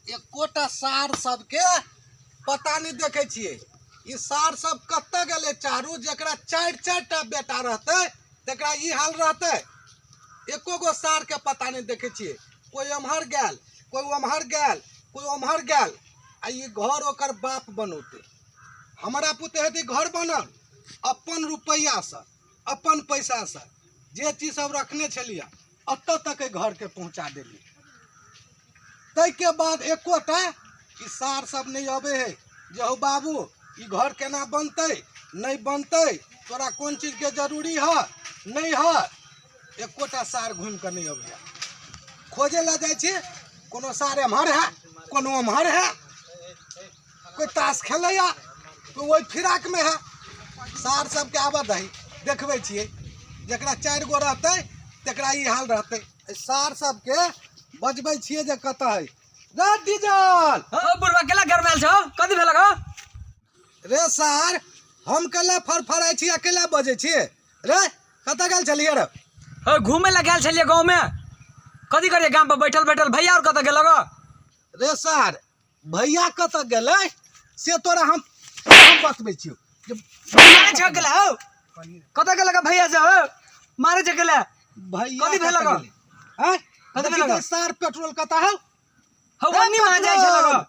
एकोटा सार सबके पता नहि देखै छियै। ई सार सब कतऽ गेलै चारू? जकरा चारि चारि टा बेटा रहतै तकरा ई हाल रहतै। एको गो सारके पता नहि देखै छियै। कोइ एम्हर गेल, कोइ ओम्हर गेल, कोइ ओम्हर गेल, आ ई घर ओकर बाप बनौतै। हमरा पुते हेतै घर बनल अपन रुपैआसँ, अपन पैसासँ, जे चीज सब रखने छलियै एतऽ तक एहि घरके पहुँचा देली। ताहिके बाद एकोटा ई सार सब नहि अबै है जे हौ बाबू ई घर केना बनतै, नहि बनतै, तोरा कोन चीजके जरूरी है नहि है। एकोटा सार घुमि कऽ नहि अबैया। खोजे लए जाइ छी, कोनो सार एम्हर है, कोनो ओम्हर है, कोइ ताश खेलैया, कोइ ओहि फिराकमे है। सार सबके आबऽ दही, देखबै छियै। जकरा 4 गो रहतै तकरा ई हाल रहतै। एहि सार सबके बजबै छियै जे कतऽ है रे डीजल। हौ बुढ़वा केला गरमायल छौ, कथी भेलक हौ? रे सार, हम केला फड़फड़ाइ छी, अकेला बजै छी रे? कतऽ गेल छलियै रे? हौ घूमे लए गेल छलियै गाँवमे। कथी करियै गाम पर बैठल बैठल? भैया और कतऽ गेलक हौ? रे सार, भैया कतऽ गेलै से तोरा हम बतबै छियौ। मारे छौ गेलै हौ, कतऽ गेलक भैया से हौ? मारे छौ गेलै भैया। कथी भेलक हौ? आँय? कथी देखी भेलक? तऽ सार पेट्रोल कतऽ हौ? हौ ओन्नी वहाँ जाइ छलक हौ।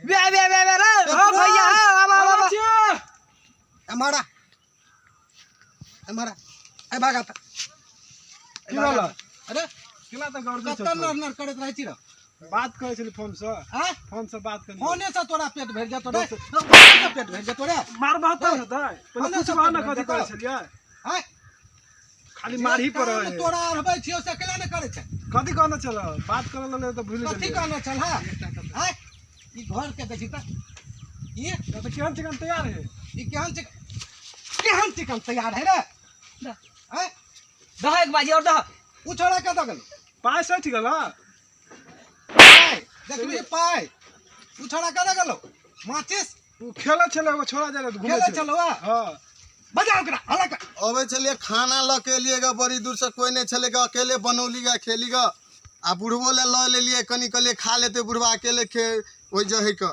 बे बे बे बे रे हौ भैया हौ, आब आब आब। एम्हर आ, एम्हर आ, ए भागा तऽ। की भेल? अरे केना तऽ गौर कतऽ नर नर करैत रहै छी रे? बात करै छली फोन से। आँय? फोन से बात करी। फोने से तोरा पेट भरि जेतो रे, फोने से पेट भरि जेतो रे। मारबह तब ने तऽ पहिले फोने से पुछबह ने पेट भरि कथी करै जेतौ। छलियै। आँय? खाली मारही पर काम रहे। तोरा अरबै छियौ से केना नहि करै छै? कथी कहने छल? बात करऽ लगलै तऽ भूलि कथी गेलियै। कहने छल? हँ आँय, ई घर के देखी तऽ ई तऽ केहन चिकन तैयार है? ई केहन चिकन, केहन चिकन तैयार है रे? आँय? दह एक बाजी और दह। उ छोड़ा कतऽ गेलै? पाइ सठि गेल। पाइ देखबी पाइ। उ छोड़ा कतऽ गेलौ? माचिस ओ खेलै छलै, एगो छोड़ा जाइ रहै घुमै। खेलै छलौ? हँ। बजाओ ओकरा, हल्ला कर। अबै छलियै खाना लऽ के एलियै ग, बड़ी दूर से कोइ नहि छलै ग, अकेले बनौली ग, खेली ग। आ बुढ़बो लए लऽ लेलियै कनि, कहलियै खा लेतै बुढ़बा अकेले खे ओहि जहे के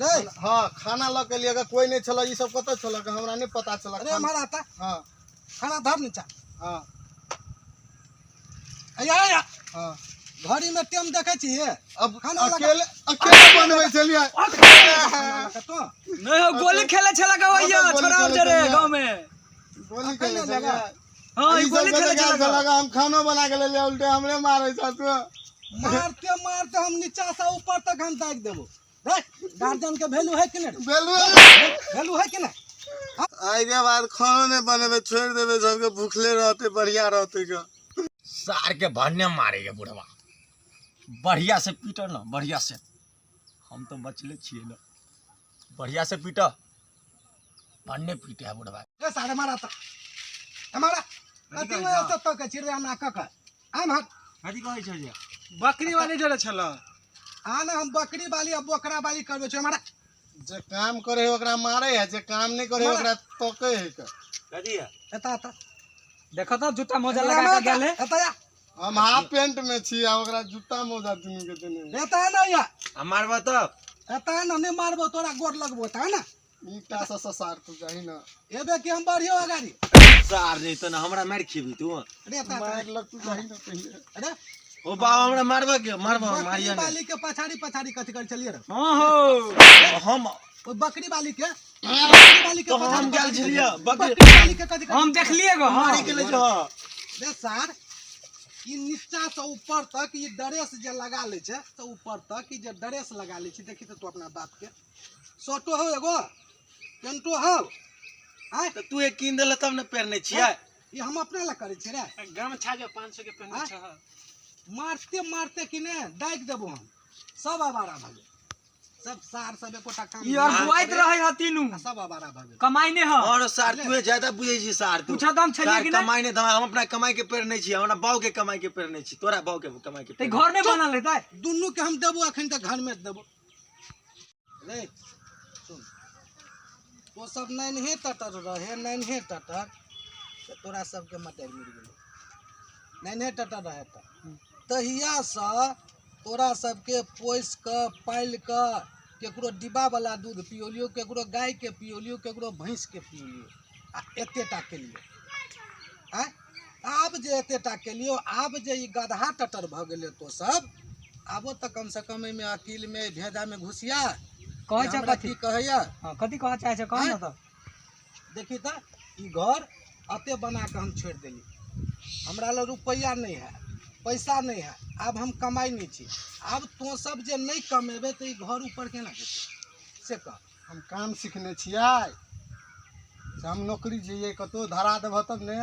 रे। हँ, खाना लऽ के एलियै ग, कोइ नहि छलै। ई सब कतऽ छलै ग? हमरा नहि पता छलै। अरे एम्हर आता। हँ। खाना धर नीचा। हँ। अया अया। हँ। घड़ी में टेम देखै छियै? अब खाना लगा- अकेले अकेले बनबै छलियै। खाना लगा तो। नहीं हो, गोली खेले छला गो भैया, हाँ, तो गोली छोड़ा और खेले जरे छलियै। गांव में। गोली अकेले खेलै लगा। छलियै। हाँ, ई ई सब गोली खेले कतऽ गेल छला। छलै ग? हम खानो बना के लेलियै, उल्टे हमरे मारै छ तू। मारते मारते हम नीचा से ऊपर तक हम दागि देबो। रे गार्जियन के वैल्यू है कि नहीं? वैल्यू वैल्यू है कि नहीं? आइ के बाद खानो नहि बनेबै, छोड़ि देबै, सबके भूखले रहतै, बढ़िया रहतै ग। सार के भन्ने मारे गे बुढ़वा, बढ़िया से पीट न, बढ़िया से। हम तो बचले छियै न, बढ़िया से पीट, भन्ने पीटे है बुढ़वा। रे सारे मारा त हमारा कथी में ऐसा तो के चिड़िया ना क क आम हट। कथी कहै छै जे? बकरी वाली जरे छल। आ ना हम बकरी वाली आ बोकरा वाली करबै छै हमारा। जे काम करे है ओकरा मारे है, जे काम नहीं करे है ओकरा तके है के। कथी है? एता एता। देखो तो जूता मोजा लगा के गेल है। एता या। हम हाफ पेंट में छी आ ओकरा जूता मोजा दुनू के देने। एता ना या। आ मारबा तब? एता ना, नहीं मारबो तोरा गोर लगबो। एता ना। ईटा से ससार तू जाही ना। एबे कि हम बढ़ियो अगाड़ी। सार नहीं तो ना हमरा मार खेबी तू। अरे एता एता। मार लग तू जाही ना पहिले। अरे ओ बाबा हमरा मारबा के मारबा बकरी मारिया नहीं। वाली के पछाड़ी पछाड़ी कथी कर चलिए रे? हां हो। हम ओ बकरी वाली के, बकरी वाली के तो हम पछाड़ी गेल पछाड़ी छलियै, बकरी- बकरी वाली के कथी कर हम देखलिए गो। हां मारे के ले जो। रे सार, ई नीचा से ऊपर तक ई ड्रेस जे लगा लै छै, से ऊपर तक ई जे ड्रेस लगा लै छै, देखी तऽ तू अपना बाप के शर्टो हौ, एगो पेंटो हौ। आँय? तऽ तू एक कीन देलह तब ने पहिरने छियै। ई हम अपने लए करै छियै रे। गमछा जे 500 के पहिने आँय? छह। मारते मारते कि ने दागि देबो हम, सब आवारा भऽ गेल, सब सार सब एकोटा काम ई और नहि बुआइत रहे ह तीनू। आ सब आवारा भऽ गेल। कमाई नहीं ह। और सार तू ज्यादा बुझै छी सार तू। पूछा तो हम छलियै सार कि नहीं? कमाई नहीं, हम अपना कमाई के पहिरने छी, हमरा बाऊ के कमाई के पहिरने छी, तोरा बाऊ के कमाई के ते घर नहीं बनल है ताई। दुनू के हम देबो अखन तक घर में देबो। रे सुन, तो सब नन्हे टटर रहे, नन्हे टटर तऽ तोरा सबके मटर मिल गेलो। नन्हे टटर रहे तऽ तहियासँ तोरा सबके पोसि कऽ पालि कऽ केकरो डिब्बावला दूध पियोलियौ, केकरो गायके पियोलियौ, केकरो भैंसके पियोलियौ, आ एतेटा केलियौ। आँय, आब जे एतेटा केलियौ, आब जे ई गदहा टटर भऽ गेलै तो सब, आबो तऽ कमसँ कम एहिमे अकीलमे भेजामे घुसिया। कहै छै हमरा कथी? की कहैया? हँ, कथी कहऽ चाहै छै, कह ने तऽ। देखी तऽ ई घर अते बना कऽ हम छोड़ि देली, हमरा लग रुपैआ नहि है, पैसा नहि है, आब हम कमाइ नहि छी। आब तोँ सब जे नहि कमेबै तऽ ई घर ऊपर केना जेतै से कह। हम काम सिखने छियै से हम नौकरी जइयै, कतहु धरा देबह तब ने।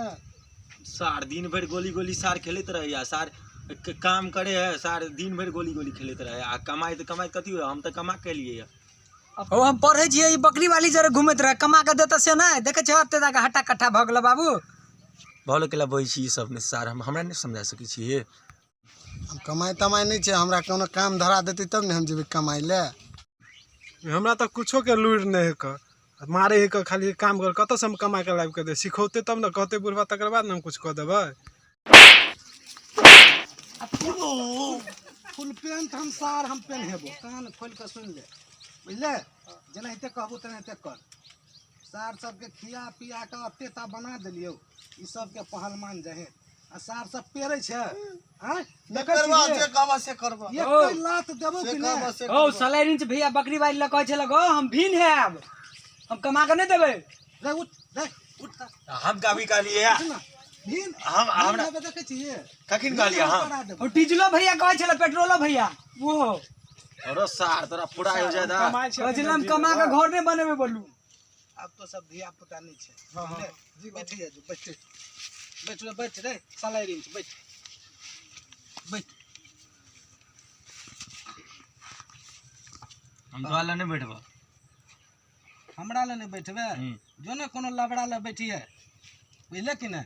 सार दिन भरि गोली गोली सार खेलैत रहैया, सार काम करे है, सार दिन भरि गोली गोली खेलैत रहै। आ कमाइ तऽ कमाइ कथी होइ, हम तऽ कमा के एलियै। ओ हम पढ़ै छियै, ई बकरी वाली जरे घुमैत रहै, कमा कऽ देतऽ से नहि देखै छियै, एते दाके हट्टा कट्ठा भऽ गेलै बाबू। भऽ केला बजै छी ई सब ने सार, हम हमरा नहि समझा सकै छियै। हम कमाइ तमाइ नहि छै, हमरा कोनो काम धरा देतै तब ने हम जेबै कमाइ लए। हमरा तऽ कुछो के लूरि नहि है कऽ, मारे है कऽ, खाली काम कर, कतऽसँ हम कमा के लाबि कऽ दे, सिखौतै तब ने, कहतै बुढ़बा तकर बाद ने हम कुछ कऽ देबै। फुल पेंट हम सार हम पेन्हेबो, कान खोलि कऽ सुनि ले, बुझले? जेनाहिते कहबो तेनाहिते कर। सार सबके खिया पिया कऽ एते टा बना देलियौ, ई सबके पहलमान जहे आ सार सब पेरै छै। आँय, देखै करबह छी जे कहबह से करबह, एकै लात देबो से कि कहबह नहि? से ओ करबह। सलाइ रिंच भैया बकरी वाली लग कहै छलक, ओ हम भीन हैब, हम कमा कऽ नहि देबै। रे उठ, रे उठ तऽ। हम कभी कहलियै उठ ना। भीन हम भीन हमरा हेबै देखै छियै? कखन कहलियै हम? करा देबो। ओ डीजलो भैया कहै छलै, पेट्रोलो भैया, ओहो। अरे सार तोरा पूरा हो जाए। कमाइ छै कहै छलै हम कमा कऽ घर नहि बनेबै बोलू। आब तो सब धिया पुता नहि छै। बुझले? बैठ जा, जो बैठ बैठ रे, बैठ रे सलाइ रिंच, बैठ बैठ। हम तोरा लए नहि बैठबऽ। हमरा लए नहि बैठबै? जो ने कोनो लबड़ा लए बैठिए, बुझले कि नहि?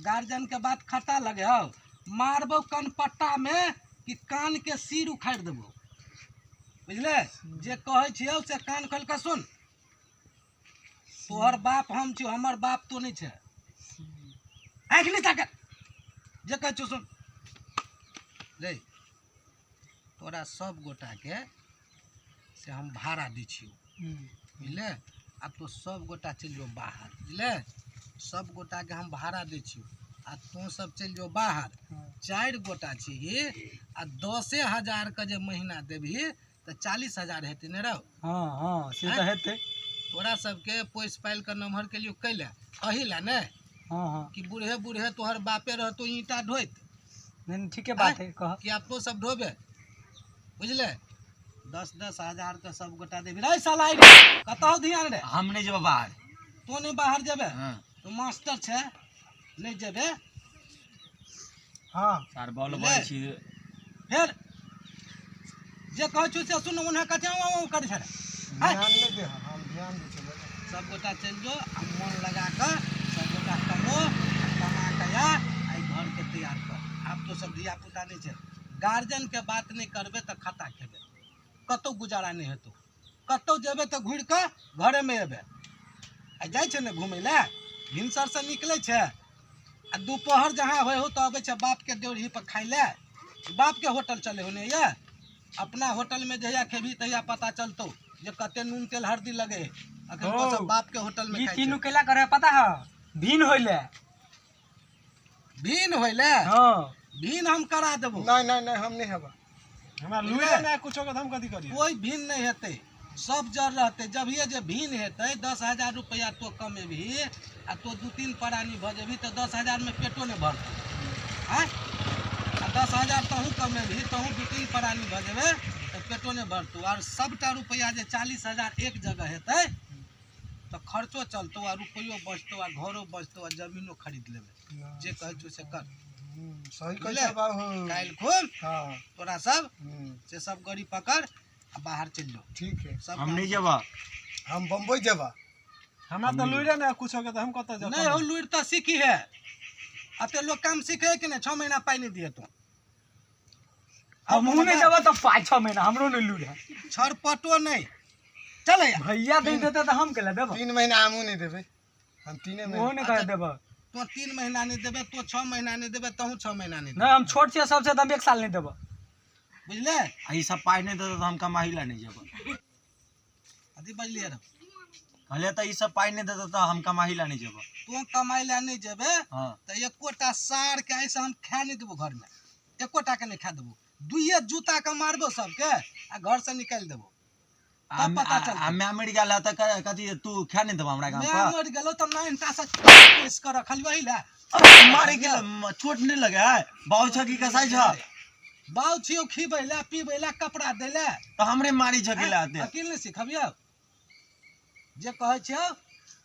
गार्जियन के बात खट्टा लगे हौ, मारबौ कनपट्टा में कि कान के सिर उखाड़ि देबौ, बुझले? जे कहै छियौ से कान खोलि कऽ सुन। तोहर बाप हम छियौ, हमर बाप तो नहि छै। आँखि नहि ताकत, जे कहै छियौ सुन रे। तोरा सब गोटाके से हम भाड़ा दै छियौ, बुझले? आब तो सब गोटा चलि जो बाहर, बुझले? सब गोटाके हम भाड़ा दै छियौ, आ तोँ सब चलि जो बाहर। 4 गोटा छिही आ 10,000 के जे महीना देबही तऽ 40,000 हेतै ने रौ? हँ हँ, से तऽ हेतै। तोरा सबके पोसि पालि कऽ नमहर केलियौ कैले? अही लए ने? हँ हँ। कि बूढ़े बूढ़े तोहर बापे रहतौ ईंटा ढोइत? नहि नहि, ठीके बात है, कह। कि आब तो सब ढोबे, बुझले? 10-10 हजार के सब गोटा देबही रे। साला कतहु ध्यान रे। हम नहि जेबै बाहर। तू नहि बाहर जेबे? हाँ। तू मास्टर छै, नहि जेबे? हँ। सार बॉल बुझले? बजै छी। फेर जे कहै छियौ से सुन, ओना कथी आऊं आऊं करै छै रे? ध्यान नहि दे, हम ध्यान दै छियै। सब गोटा चलि जो आ मोन लगा कऽ सब गोटा कमो, कमा कऽ आ एहि घरके तैयार कर। आब तो सब धिया पुता नहि छै। गार्जियन के बात नहि करबै तऽ खाता खेबै, कतहु गुजारा नहि हेतौ। कतहु जेबै तऽ घुरि कऽ घरेमे एबै। आ जाइ छै ने घुमै लए, भिनसरसँ निकलै छै आ दुपहर जहाँ होइ हो तऽ अबै छै बापके ड्योढ़ी पर खाइ लए। बापके होटल चलै हो ने ये, अपना होटलमे जहिया खेबही तहिया पता चलतौ जे कते नून तेल हरदी लगे है। अखन तो सब बाप के होटल में ई खाइ तीनू छै। केला करे पता है, भीन होइले। भीन होइले? हँ। भीन हम करा देबो। नहि नहि नहि, हम नहि हेबै। हमरा लूरि नहि कुछो के, हम कथी करियै? कोई भीन नहीं हेतै, सब जर रहतै। जभिये जे भीन हेतै, 10,000 रुपैआ तो कमेबही आ तो 2-3 प्राणी भऽ जेबही तऽ 10,000 में पेटो नहि भरतौ। आँय, आ 10,000 तहूँ कमेबही, तहूँ 2-3 प्राणी भऽ जेबै तऽ पेटो नहि भरतौ। आर सबटा रुपैआ जे 40,000 एक जगह हेतै तऽ खर्चो चलतौ आ रुपैयो बचतौ आ घरो बचतौ आ जमीनो खरीद लेबै। जे कहै छौ से कर। सही कहै छै बाबू। काल्हि खुन हँ। तोरा सब से सब गाड़ी पकड़ आ बाहर चलि जाओ। ठीक है। सब हम नहि जेबऽ। हम बम्बई जेबा। हमरा तऽ लूरि नहि कुछो के, तऽ हम कतऽ जाउ? नहीं हो लूरि तऽ सीखी है, अते लोग काम सीखे कि नहीं? 6 महीना पाइ नहीं दिए तो हमहूँ नहि जेबै तऽ पाइ 6 महीना हमरो नहि लूरि है। छरपटो नहीं चले भैया दे देते तऽ हम केला देबै? 3 महीना हमहूँ नहि देबै, हम 3 ओहो महीना। नहि कह देबै। तो 3 महीना नहीं देबै, तो 6 महीना नहीं देबै, तहूँ 6 महीना नहीं देबै। नहि, हम छोट छियै सबसे, तऽ हम 1 साल नहि देबै। बुझले? आ ई सब पाइ नहि देतौ तऽ हम कमाही ला नहि जेबै। अथी बजलियै रौ? कहलियै तऽ ई सब पाइ नहि देतौ तऽ हम कमाही ला नहि जेबै। तू कमाइ लए नहि जेबै? हाँ। तऽ एकोटा सार के ऐसे हम खाए नहि देबो घरमे, एकोटा के नहि खाए देबो। दुइये जूता के मारबो सबके आ घर से निकालि देबो। तब पता चलतै। आ माय मरि गेल तऽ कथी तू खाए नहि देबो हमरा गाम मैं पर? मरि गेलो तऽ 9टा से केस कर रखलियो एहि लए। मारे के चोट नहि लगे है? बाउ छ की कसाई छ? बाउ छियौ खिबै लए, पीबै लए, कपड़ा दै लए। तऽ हमरे मारी छ के लाते? अकील नहि सिखबियौ? जे कहै छियौ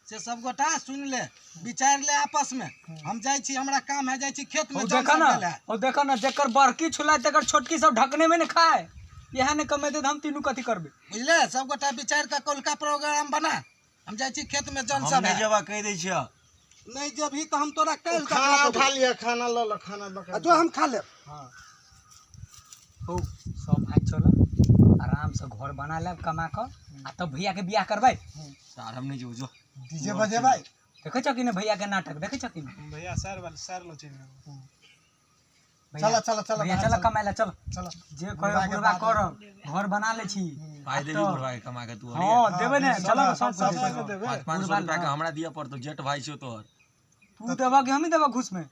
से सब गोटा सुनि ले, विचार ले आपस में। हम जाइ छी, हमरा काम है, जाइ छी खेत में। ओ देखा ना, ओ देखा ना, जेकर बड़की छुलाय तेकर छोटकी सब ढकने में न खाए। इएह ने कमेते हम तीनू कथी करबे? बुझले? सब गोटा विचार के कौलका प्रोग्राम बना। हम जाइ छी खेत में, जन हम सब नहि है। जेबा कहि दै छियौ। नहीं जेबही तऽ हम तोरा काल्हि खाना देखा उठा लिअ, खाना लऽ ल, खाना लऽ देबौ। जो हम खा लेब। हो सब भाई चल आराम से घर बना लेब कमा कऽ आ तब भैया के बियाह करबै। सार हम नहि जेबो जो। डीजे बजेबै? देखै छौ कि नहि भैया के नाटक देखै छौ कि नहि? भैया सर वाला सर लो चलि गेलौ। भैया, चल चल चल भैया चल कमाय ला चल। चल। जे कहे बुढ़बा के बुढ़बा बाद करब, घर बना ले छी। पाइ देबी बुढ़बा के कमा के तू? हाँ देबै ने, चल सब सब सब देबै। 500 रुपया के हमरा दिअ पड़तौ, जेठ भाई छियौ तोहर। तू देबऽ कि हमही देबऽ घूस में?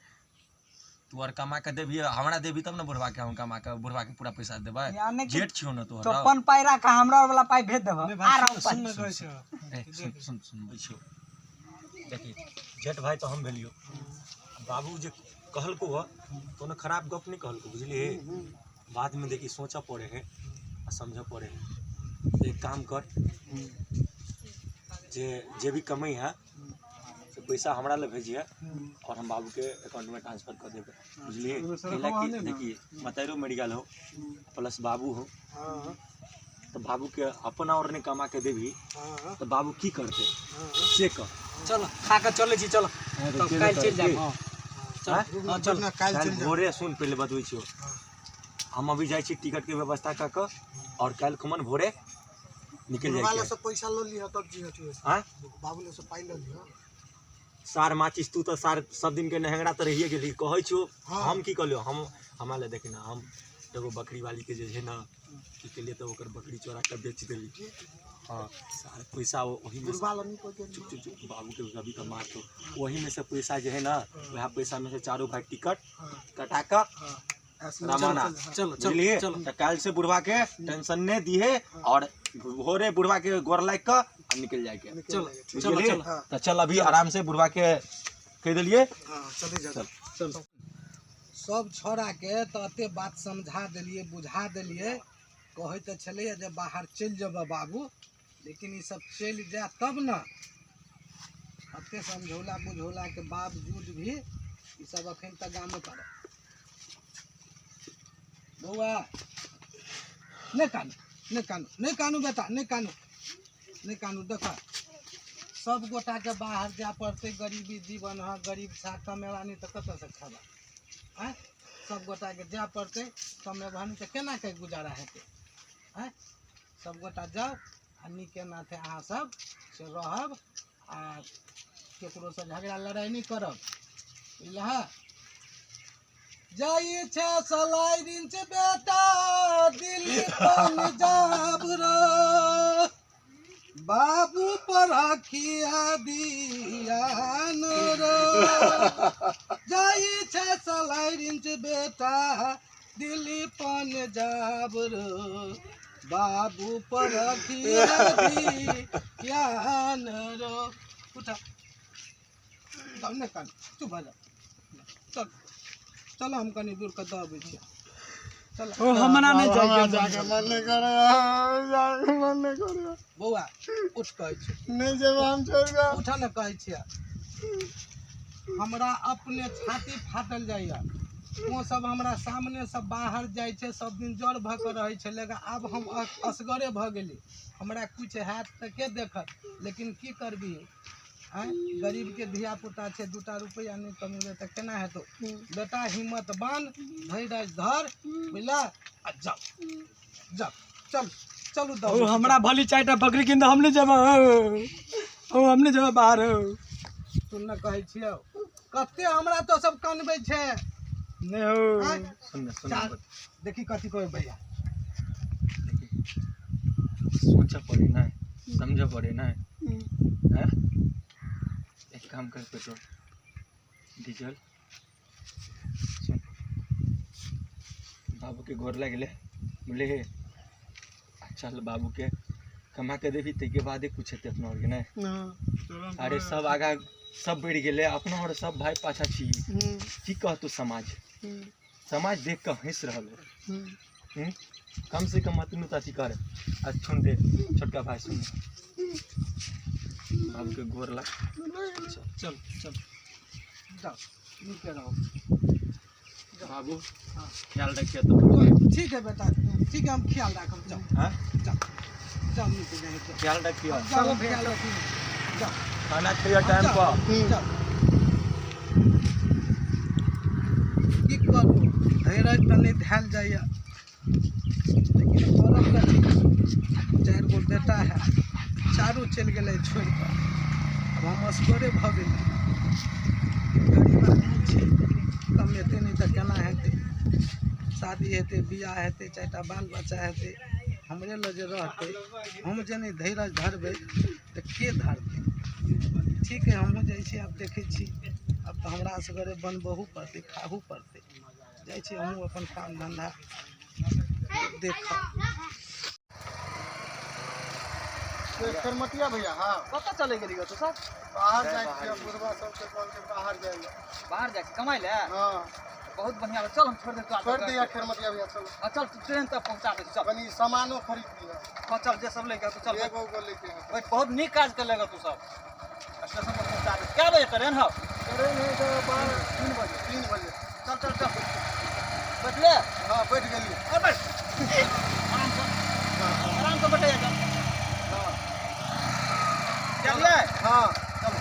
तू आर कमा के देबही, हमरा देबही तब ने बुढ़बा के हम कमा के बुढ़बा के पूरा पैसा देबै। यानी कि जेठ छियौ ने तोहर। तो अपन पाइ राख, हमरा वाला पाइ भेज देबऽ। नहि आ भाई, रहा सुन पाइ। न कहै छियौ। ए, सुन सुन सुनबै छियौ। देखी जेठ भाई तऽ हम भेलियौ, बाबू जे कहलको ह कोनो खराब गप नहि कहलको, बुझलिही? बाद में देखी सोचऽ पड़े है आ समझऽ पड़े है। एक काम कर, जे जे भी कमाई है से पैसा हमरा लए भेजिए और हम बाबू के अकाउंट में ट्रांसफर कर देबै, बुझलिए? कैला कि देखिए मतैरो मरि गेल हो प्लस बाबू हो, तऽ बाबू के अपना और नहि कमा के देबही तऽ बाबू की करतै से कह। चल खा के चलै छी, चल तब काल्हि चलि जायब। हाँ चल, हाँ चल। काल्हि काल्हि चलि जायब। भोरे सुन पहिले बतबै छियौ, हम अभी जाइ छी टिकट के व्यवस्था कऽ कऽ और काल्हि खुमन भोरे निकलि बुढ़बा जाइ लए के। से पैसा लऽ लिहऽ तब जी हटियो। आँय? बाबू लए से पाइ लऽ लिहऽ। सार माचिस तू तऽ सार सब दिन के नहेंगरा तऽ रहिए गेली कहै छियौ। हाँ। हम की कहलियौ, हम हमरा लए देखी ना, हम एगो बकरी वाली के जे छै ने की केलियै तऽ ओकर बकरी चोरा कऽ बेच देली। हाँ सार पैसा ओहीमे बुढ़बा लए नहि कोइ चुप चुप चुप, बाबू के अभी तऽ मारतौ। ओहीमे से पैसा जे है ना वएह पैसा में से चारू भाई टिकट कटा कऽ रवाना। चलो चलो बुझलिए? चलो। तऽ काल्हि से बुढ़वा के टेंशन नहि दिहे और भोरे बुढ़वा के गोर लागि कऽ आ निकलि जाय के। चलो चलो बुझलिए? चलो। तऽ चल अभी आराम से बुढ़वा के कहि देलिए। हाँ चलि जा। चलो। सब छौड़ा के तऽ एते बात समझा देलियै, बुझा देलियै। कहै तऽ छलैए जे बाहर चलि जेबऽ बाबू, लेकिन ई सब चलि जाय तब ने। एते समझौला बुझौला के बावजूद भी ई सब अखन तक गामे पर। बौआ नहि कानू, नहि कानू, नहि कानू बेटा, नहि कानू, नहि कानू। देख सब गोटाके बाहर जाय पड़तै, गरीबी जीवन है, गरीब छा, कमेबा नहि तऽ कतऽसँ खेबा? आँय, सब गोटाके जाय पड़तै, कमेबा नहि तऽ केना के गुजारा हेतै? आँय, सब गोटा जाउ आ नीके नाथे अहाँ सब से रहब आ केकरोसँ झगड़ा लड़ाइ नहि करब, बुझलह? जाइ छै सलाई रिंच बेटा दिल्ली पंजाब रो, बाबू पर रखिया दियान रो। जाइ छै सलाई रिंच बेटा दिल्ली पंजाब रो, बाबू पर रखिया दियान रो। उठा तब नहि कानू, चुप भऽ जा। चल चल, हम कनि दूर के दऽ अबै छियै, चल। ओ हमरा नहि हमरा जाइके जाके मन नहि करे, जाके मन नहि करे। बौआ उठ कहै छी। नहि जेबै हम, छोड़ि कऽ। उठ ने कहै छियै। हमरा अपने छाती फाटल जाइए। ओ सब हमरा सामने से बाहर जाइ छै, सब दिन जर भऽ कऽ रहै छै, लेकिन आब हम असगरे भऽ गेली। हमरा किछु हैत तऽ के देखत? लेकिन की करबी? आँय, गरीबके धिया पुता छै, 2टा रुपैआ नहि कमेबै तऽ केना हेतौ? बेटा हिम्मत बान्ह, धैर्य धर, बुझलह? आ जाउ जाउ, चल चलू ओ दऽ। हमरा भली 4टा बकरी कीन दे, हम नहि जेबै। ओ हम नहि जेबै बाहर। सुन ने कहै छियौ, कते हमरा तो सब कनबै छै। नहि हो। आँय? सुन सुन देखी कथी कहै भैया। सोचऽ पड़े ना, समझऽ पड़े ना। हैं, एक काम कर, पेट्रोल डीजल सुन, बाबू के गोर लग ले, बोले हे चल बाबू के कमा के देबी ताहिके बादे कुछ हेतै अपना आरके नहि। अरे सब आगा सब बढ़ि गेलै, अपना आओर सब भाय पाछा छी। की कहतौ समाज? समाज देख कऽ हँसि रहल है। कम से कम अतनो तऽ अथी कर। आ सुन दे छोटका भाय, सुन, बाबू के गोर लग। चल चल, जाओ, नीके रहो। बाबू, ख्याल रखिए तो। ठीक है बेटा, ठीक है, हम ख्याल राखब। जाओ। हाँ। जाओ जाओ, नीके जाओ। ख्याल रखिए। जाओ, ख्याल रखू, जाओ। खाना खइए टाइम पर। जाओ। की करू, धैर्य तऽ नहि धयल जाइए, लेकिन करब कथी? 4 गो बेटा है, चारू चलि गेलै छोड़ि कऽ। आब हम असगरे भऽ गेली। गरीब आदमी छी, कमेतै नहि तऽ केना हेतै? शादी हेतै, बियाह हेतै, 4 टा बाल बच्चा हेतै, हमरे लग जे रहतै? हम जे नहि धैर्य धरबै तऽ के धरतै? ठीक है, हमहूँ जाइ छी। आब देखै छी, आब तऽ हमरा असगरे बनबहु पड़तै, खाहू पड़तै। जाइ छी हमहूँ अपन काम धन्धा देखब। खरमटिया भैया, हाँ। कतऽ चले गेली तू सब? बाहर जाइ छियै, बुढ़वा सबके कहलकै बाहर जाइ लए। बाहर जाइ छी कमाइ लए? हाँ। बहुत बढ़िया, चल, हम छोड़ दे। छोड़ दिया खरमटिया भैया, चलो। हाँ, चल, तू ट्रेन तक पहुँचा दे, चल। कनी सामानो खरीद लिया। हाँ, चल, जे सब लेके तू चल। एगो गो लेके आए। बैठ, बहुत नीक काज कर लेगा तू सब। स्टेशन पर पहुँचा दे। क्या बजे ट्रेन हो? ट्रेन है तो 3 बजे, 3 बजे। चल चल चल, बैठ ले। हाँ, बैठ गेलियै। और बैठ, आराम से, आराम से बैठे चल। हाँ। चलिए। हाँ। चलो।